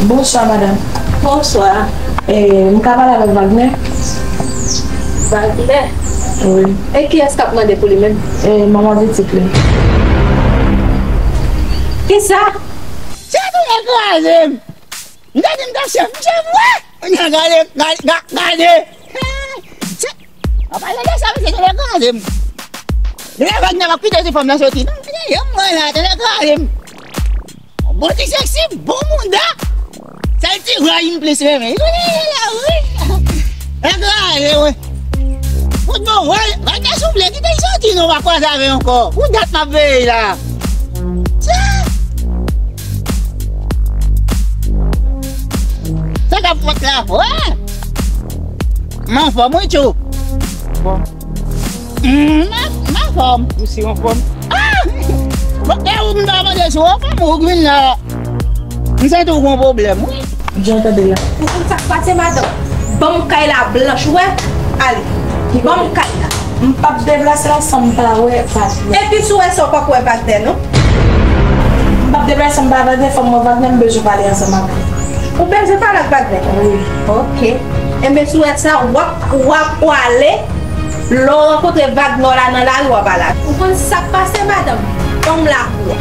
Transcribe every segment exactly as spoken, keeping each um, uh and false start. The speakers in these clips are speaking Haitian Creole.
Bonswa, madanm. Bonswa. E, m ka pale avèk Wagner? Wagner? Wi. E kiyès k ap mande pou li menm? E, manman pitit li. Kisa? Se tou nèg kraze m. M te di m t ap chèf, m chèf vre. Kounye a gade, gade, ga- gade. An palan de sa, mesye, tande kraze m. Depi Wagner ap kite ti fanm nan soti, non, gade, yo mwen la, tande kraze m. Bon ti seksi, bon mouda. Sèl ti ray m plis renmen. Wi, la, wi. Tande kraze, wi. Fout bon, wè, Wagner souple, kite l soti, non, pa kwaze avè l ankò. Pou dat m ap veye la. Tcha! Sa k ap fèt la, wè! M anfòm, wi, tchou. Bon. Mm, m a- m anfòm. Ou si anfòm? Ah! Bon, e ou m ta mande si w anfòm, ou k vin la. M santi w gon pwoblèm, wi. Jan w tande la. Ou konn sa k pase, madanm? Ban m kay la blanch, ou wè? Ale. Ban m kay la. M p ap deplase la san m pa wè Wagner. Epi si w wè sa, w p ap wè Wagner, non? M p ap deplase san m pa wè Wagner, fò m wè Wagner, m bezwen pale ansanm avè l. Ou bezwen pale ak Wagner? Wi. Ok. Enben, si w wè sa, w ap, w ap pwale, lè w rankontre Wagner la nan lari, w ap pale ak li. Ou konn sa k pase, madanm? Ban m lakou a.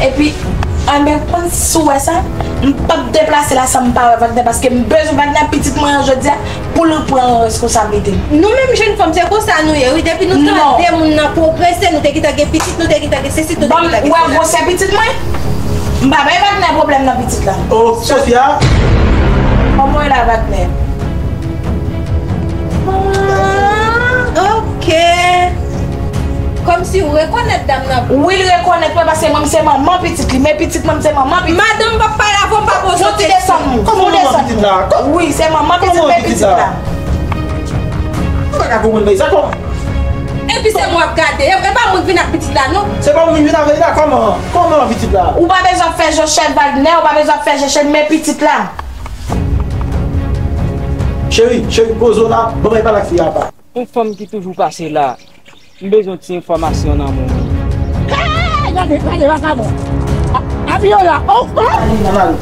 Epi, enben, konn si w wè sa, m p ap deplase la san m pa wè Wagner, paske m bezwen Wagner, pitit mwen an jodi a, pou l pran responsablite l. Nou menm jèn fanm, se konsa nou ye, wi. Depi nou tande moun nan pwogrese, nou te gentan gen pitit, nou te gentan gen sesi, nou te gentan gen sela. Ban m wè gwosè pitit mwen. M pa bay Wagner pwoblèm nan pitit la. Oh, Sofia. Kòman w ye la, Wagner? Ah, ok. Kòmsi w rekonèt dam nan. Wi, l rekonèt mwen, paske mwen, m se manman pitit li, men pitit mwen, m se manman pitit li. Madanm, m p ap pale avè w, m pa poze w kesyon. Fò w desann, fò w desann. Wi, se manman pitit, men pitit la. Ou pa ka konprann bagay sa, kòman? Epi se mwen w ap gade, e, e pa mwen k vin ak pitit la, non. Se pa ou menm vin avè l la, kòman? Kòman pitit la? Ou pa bezwen ap fè jòchèt, Wagner, ou pa bezwen ap fè jòchèt, men pitit la. Cheri, cheri, poze w la, ban mwen pale ak fi a apa. Yon fanm ki toujou pase la, m bezwen ti enfòmasyon nan men w. Hey, gade, gade, vakabon. A, a, Vyola, oh, oh. Ann al.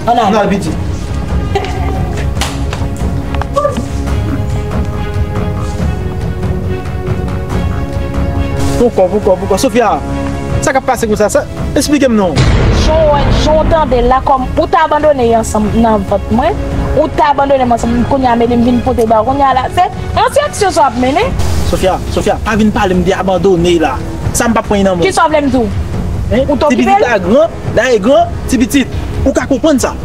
Ann al. Ann al, piti. Poukò, poukò, poukò? Sofia, sa k ap pase konsa? Sa, esplike m non. Jan w, jan w tande l la, kòm ou t abandone ansanm nan vant mwen, ou t abandone m ansanm, kounye a, men li m vin pote ba w, kounye a la, se ansyen aksyon sa w ap mennen. Sofia, Sofia, pa vin pale m de abandone la. Sa m p ap pran nan men w. Kisa w vle m di w? Hein? Ou t okipe l? Ti pitit la gran, dayè gran, ti pitit. Ou ka konprann sa.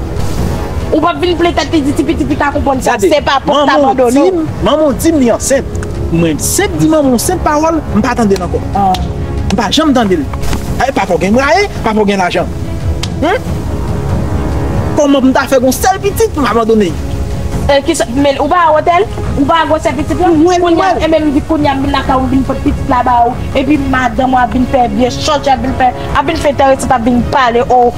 Ou p ap vin plen tèt li di ti pitit li ka konprann sa. Gade, se pa pou t abandone w. Manman w di m, manman w di m li ansent. Mwen senp di manman w senp pawòl, m pa tande l ankò. Ah. M pa janm tande l. Ay, papa w gen mwayen, papa w gen lajan. Hum? Kòman pou m ta fè gon sèl pitit pou m abandone? E, kisa, men ou pa wont, ou pa gwosè pitit la? Mwen, mwen. Kounye a, e menm di kounye a, m vin lakay ou, m vin pot pitit la ba ou. Epi madanm ou ap vin fè vye chòch, ap vin fè, ap vin fè enteresan, ap vin pale, oh.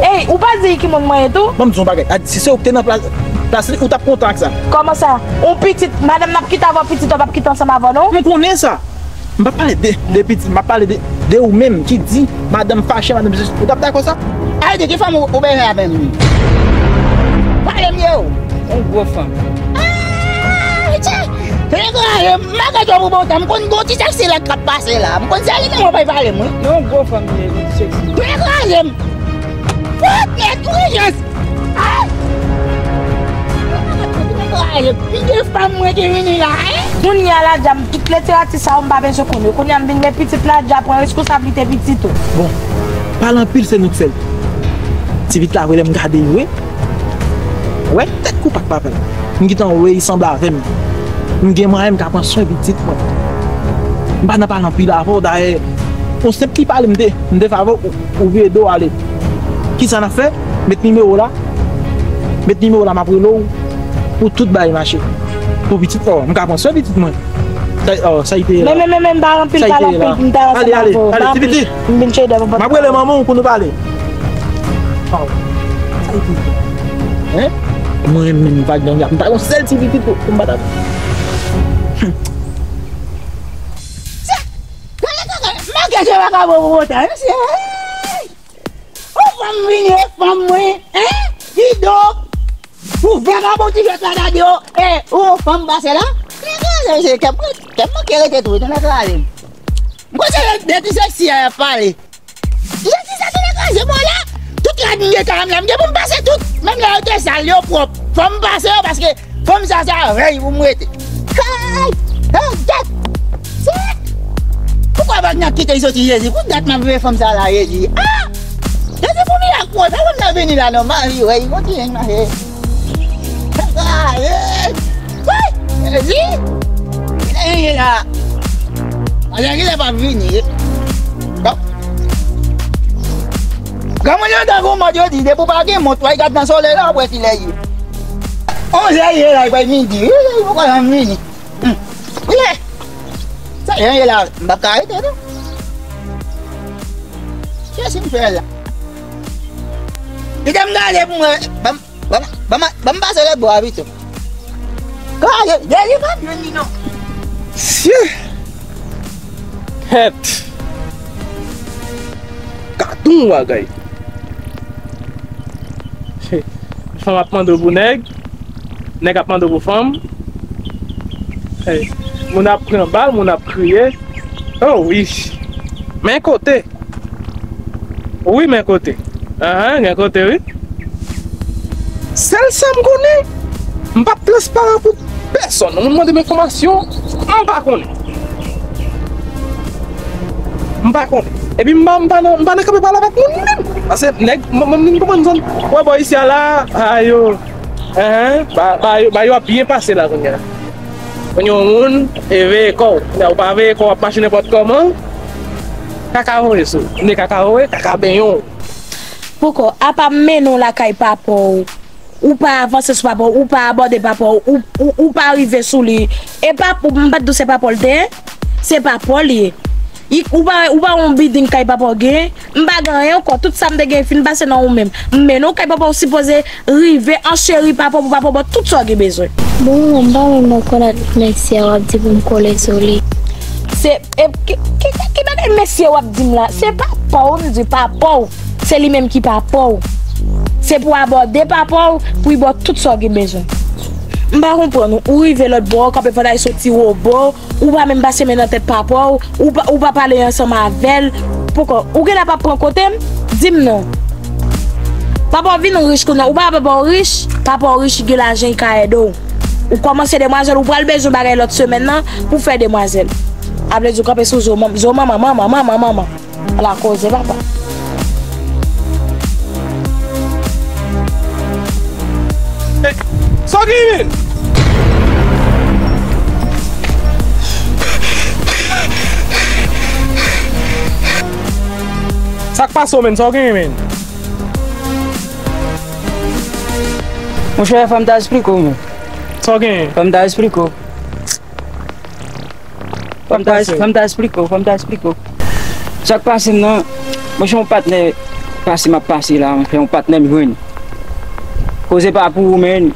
Ey, ou pa di ki moun mwen ye tou? Ban m di yon bagay, Adi, si se ou ki te nan plas, plas li, ou t ap kontan ak sa. Kòman sa? Ou pitit, madanm nan ap kite avè w, pitit ou p ap kite ansanm avè w, non? M konnen sa. M pa pale de, de pitit, m ap pale de, de ou menm ki di madanm fache, madanm sesi. Ou t ap dakò sa? Adi, ki fanm ou, ou bezwen avè m? Pale m de ou. Yon gwo fanm. Ah, tchè! Degaje m, m pa ka jwe pou bon tan. M konn gon ti seksi lòt k ap pase la. M konn se li menm w ap pale m, wi. Yon gwo fanm li ye, yon ti seksi. Degaje m! Fout nèt, wi, jès! Ah! Degaje m, m gen fanm mwen ki vini la, hein? Kounye a la, djab, tout literati sa yo, m pa bezwen konn yo. Kounye a, m vin gen pitit la, djab, pran responsablite pitit ou. Bon, pale anpil, se nou k fè l. Ti pitit la, vre, lè m gade l, wi. Wè, tèt koup ak papa l. M gentan wè li sanble avè m. M gen mwayen m ka pran swen pitit mwen. M pa nan pale anpil avè w, dayè, yon senp ti pale m te, m te fè avè w, ou, ou vire do w ale. Kisa n ap fè? Met nimewo w la. Met nimewo w la, m ap rele w pou tout bagay mache. Pou pitit, oh, m ka pran swen pitit mwen. Sa, oh, sa y te ye la. Men, men, men, men, m pa anpil pale anpil, m ta ansanm avè w. Ale, ale, ale, ti pitit. M vin chede, papa. M ap rele manman w pou nou pale. Oh, sa y te ye. Hein? Mwen menm, m pa gen, m pa gen yon sèl ti pitit pou, pou m pa ta. Hum. Gade kaka, m pa gen se vakabon pou otan, mesye. Hey! Oh, M vini e fanm mwen, en? Kidonk, pou vin nan bon ti jwèt la, gade yo, e, ou fanm pase la? Nèg kraze, mesye, kè m, kè m manke rete tou, wi, tande kraze m. M konn se de ti seksi a y ap pale. Ti seksi sa, tande kraze, mwen la, tout rad m gen kay m la, m gen pou m pase tout, menm lè yo te sal, yo pwòp, fò m pase yo, paske fanm sa, se avè l pou m rete. Kay! Hey, gèt! Sèt! Poukò pa t nan kite l soti, Jezi? Pou dat m ap veye fanm sa la, Jezi. Ah! Jezi, pou mirak mwen, fè fanm nan vini la, non, mari, wè, li kontinye mache. Kay! Hey! Woy! Jezi! Ki nèg ye la? Anjan ki lè p ap vini. Bon. Granmoun yo tankou mòd yo di, depi w pa gen mont, w al gad nan solèy la, w ap wè ki lè l ye. Onz è ye la, li pral midi. Wi, li poko janm vini. Hmm. Wi. Sa jan ye la, m p ap ka rete, non. Kiyès ki fè l la? Kite m gade pou mwen. Ban m, ban m, ban m, ban m pase lòt bò a pito. Gade, Jezi p ap jwenn li, non. Sye! Kèt! Gad on bagay! Fanm ap mande w pou nèg, nèg ap mande w pou fanm. Hey, moun ap pran bal, moun ap kriye. Oh wi. Men kote. Wi, men kote. Ahan, gen kote, wi. Sèl sa m konnen, m p ap transparan pou pèsonn. Moun mande m enfòmasyon, m pa konnen. M pa konnen. Epi m pa, m pa nan, m pa nan kanpe pale avèk moun menm. Paske nèg, m, m, m konprann zòn. Wè, bò isi a la, a yo. Ahan, ba, ba yo, ba yo ap byen pase la kounye a. Kounye a yon moun, e veye kò w. Kounye a ou pa veye kò w, w ap mache nenpòt kòman. Kaka voye sou. Nde kaka voye, kaka benyen w. Poko, apa m mennen w lakay papa w, ou pa avanse sou papa w, ou pa abòde papa w, ou, ou, ou pa rive sou li. E pap-, m pa t di w se papa w l te ye? Se papa w li ye. I, ou pa, ou pa wè yon biding kay papa w genyen? M pa gen anyen ankò, tout sa m te gen fin pase nan ou menm. M mennen w kay papa w, ou sipoze rive an cheri papa w pou papa w ba w tout sa w gen bezwen. Bon, m pa menm rekonèt mesye a w ap di pou m kole sou li. Se, e, ki, ki, ki bagay mesye w ap di m la? Se papa w, m di papa w. Se li menm ki papa w. Se pou abòde papa w, pou li ba w tout sa w gen bezwen. M pa konprann ou. Ou rive lòt bò, w kanpe fò w ta soti wobo, ou pa menm pase men nan tèt papa w, ou pa, ou pa pale ansanm avè l. Poko, ou genlè p ap pran kote m? Di m non. Papa w vin rich kounye a, ou pa wè papa w rich? Papa w rich, li gen lajan, li ka ede w. Ou kòmanse demwazèl, ou pral bezwen bagay lòt semèn nan pou fè demwazèl. A vle di w kanpe sou zo manm, zo manman, manman, manman, manman. Ala koze papa. Sa w gen menm? Sa k pase w menm? Sa w gen menm? Monchè, fò m ta esplike w menm. Sa w gen? Fò m ta esplike w. Fò m ta, fò m ta esplike w, fò m ta esplike w. Sa k pase m nan, mwen se yon patnè pase m ap pase la, mwen se yon patnè m jwenn. Koze pa pou ou, men,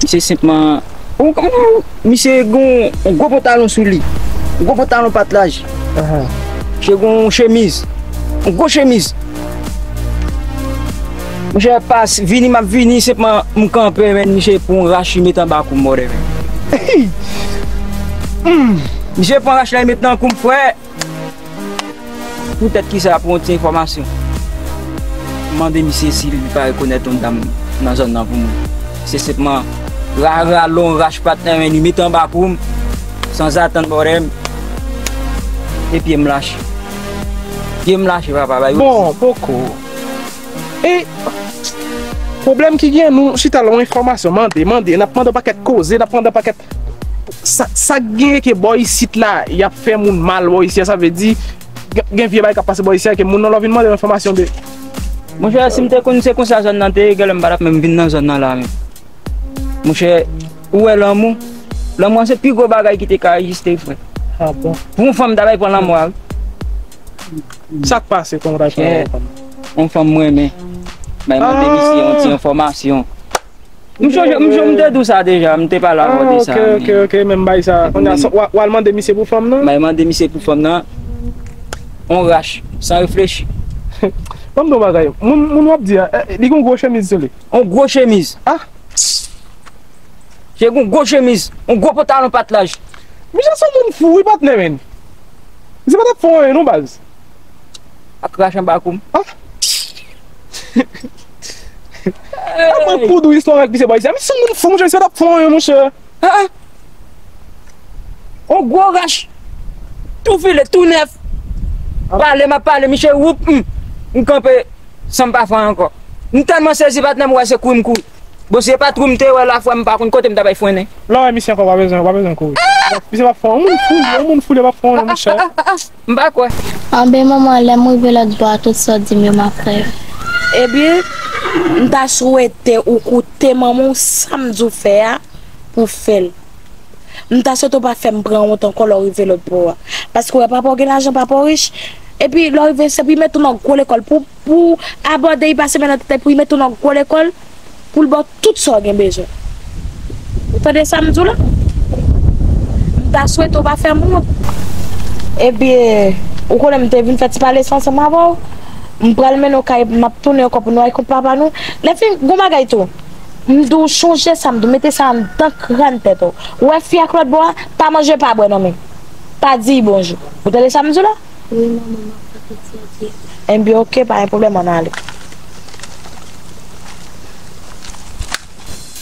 misye senpman, ou, ou, misye gen yon gwo pantalon sou li, yon gwo pantalon pat laj. Misye gen yon chemiz, yon gwo chemiz. Monchè, pas, vini, m ap vini, senpman, m kanpe, men misye pran yon rach, li met anba kou m, brother, men. Hmm. Misye pran rach la, li met nan kou m, frè. Poutèt kisa, pou yon ti enfòmasyon. M mande misye si li pa rekonèt yon dam nan zòn nan pou mwen. Se senpman ra, rale yon rach patnè, men li met anba kou m, sanzatann, brother, men. E pye m lache. Pye m lache, papa, bay. Bon, poko. E pwoblèm ki gen, nou chita la, yon enfòmasyon, mande, mande, n ap mande yon pakèt koze, n ap mande yon pakèt, sa, sa k genyen ke bò isit la, y ap fè moun mal bò isi a, sa vle di, gen, gen vye bagay k ap pase bò isi a, ke moun nan lè w vin mande yon enfòmasyon de. Monchè, si m te konn se konsa zòn nan te ye, genlè m pa t ap menm vin nan zòn nan la menm. Monchè, ou wè lanmou, lanmou an se pi gwo bagay ki te ka egziste, frè. Ah bon? Pou yon fanm, ta bay pran lanmò a, wi. Sa k pase kòman w ta pran yon fanm? Yon fanm mwen renmen. Bay mande misye yon ti enfòmasyon. M chonje, m chonje, m te di w sa deja, m te pale avè w de sa. Ah, ok, ok, ok, men m bay sa. Kounye a, w a, w al mande misye pou fanm nan? M bay mande misye pou fanm nan. On rach, san reflechi. Ban m di w yon bagay. Moun, moun w ap di a, eh, li gen yon gwo chemiz sou li. Yon gwo chemiz. Ah! Misye gen yon gwo chemiz, yon gwo pantalon pat laj. Misye se yon moun fou, wi, patnè, men. Misye pa t ap fè w anyen, non, baz. Ak krach anba kou m. Ah! Apre kou dou istwa ak misye bò isi a. Misye se yon moun fou, monchè, misye pa t ap fè w anyen, monchè. Ah, ah. On gwo rach. Tou file, tou nèf. Ah. Pale, m ap pale, misye, woup, m. M kanpe, san m pa fè anyen ankò. M tèlman sezi, patnè, m wè se kouri m kouri. Bon, si se pa t ou m te wè la, frè m, m pa konn kote m ta bay frennen. Lè w wè misye ankò, w pa bezwen, w pa bezwen kouri. Misye p ap fè w anyen, yon moun fou li ye, yon moun fou li ye, p ap fè w anyen, monchè. M pa kwè. Anben, manman, lè m rive lòt bò a, tout sa w di m yo, m ap fè yo. Ebyen, m ta swete ou koute manman w sa m di w fè a, pou w fè l. M ta swete w pa fè m pran wont ankò lè w rive lòt bò a. Paske w wè papa w gen lajan, papa w rich. Epi lè w rive, se pou l mete w nan gwo lekòl. Pou, pou abòde, li pase men nan tèt, pou l mete w nan gwo lekòl, pou l ba w tout sa w gen bezwen. Ou tande sa m di w la? M ta swete w pa fè m wont. Ebyen, ou konnen m te vin fè ti pale sa ansanm avè w. M pral mennen w kay, m ap tounen ankò pou nou al kont papa nou. Lè fini, gon bagay tou. M di w chonje sa m di w, mete sa anndan kràn tèt ou. Ou wè fi ak lòt bò a, pa manje, pa bwè non, men pa di l bonjou. Ou tande sa m di w la? Wi, manman, m ap fè tout sa w di a. Enben, oke, pa gen pwoblèm, ann ale.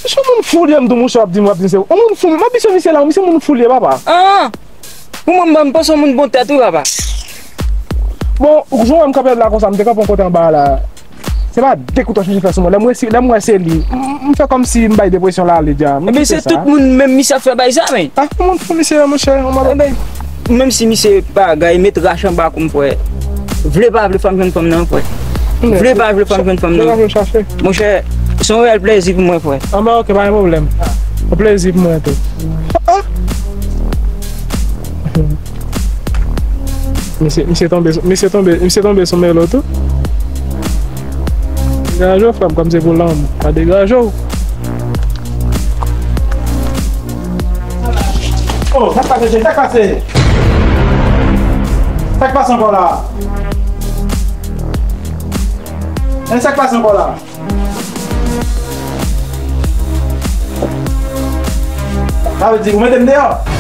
Se yon moun fou li ye, m di w, monchè, w ap di m, w ap di m se yon moun fou. M ap di se misye la, misye moun fou li ye, papa. Ah! Pou mwen, m panse yon moun bon tèt, wi, papa. Bon, ou jwenn m kanpe la konsa, m te kanpe yon kote anba la. Se pa de kout wòch misye fè sou mwen. Lè m wè se, lè m wè se li, m, m fè kòmsi m bay depresyon la ale dja. Ebyen, se tout moun menm misye ap fè bay sa, men. Ah, yon moun fou misye ye, monchè, yon moun. Ebyen, menm si misye bagay, met rach anba kou m, frè. Vle pa vle, fò m jwenn fanm nan, frè. Vle pa vle, fò m jwenn fanm nan. Monchè, se yon reyèl plezi pou mwen, frè. Anben, oke, pa gen pwoblèm. Yon plezi pou mwen tou. Ah, ah. Misye, misye tonbe, misye tonbe, misye tonbe sou melo tou. Degaje w, frè m, kòm se pou lanmou. Pa degaje w. Oh, sa k pase, Jay? Sa k pase? Sa k pase ankò la? Hein, sa k pase ankò la? Sa vle di, ou mete m deyò?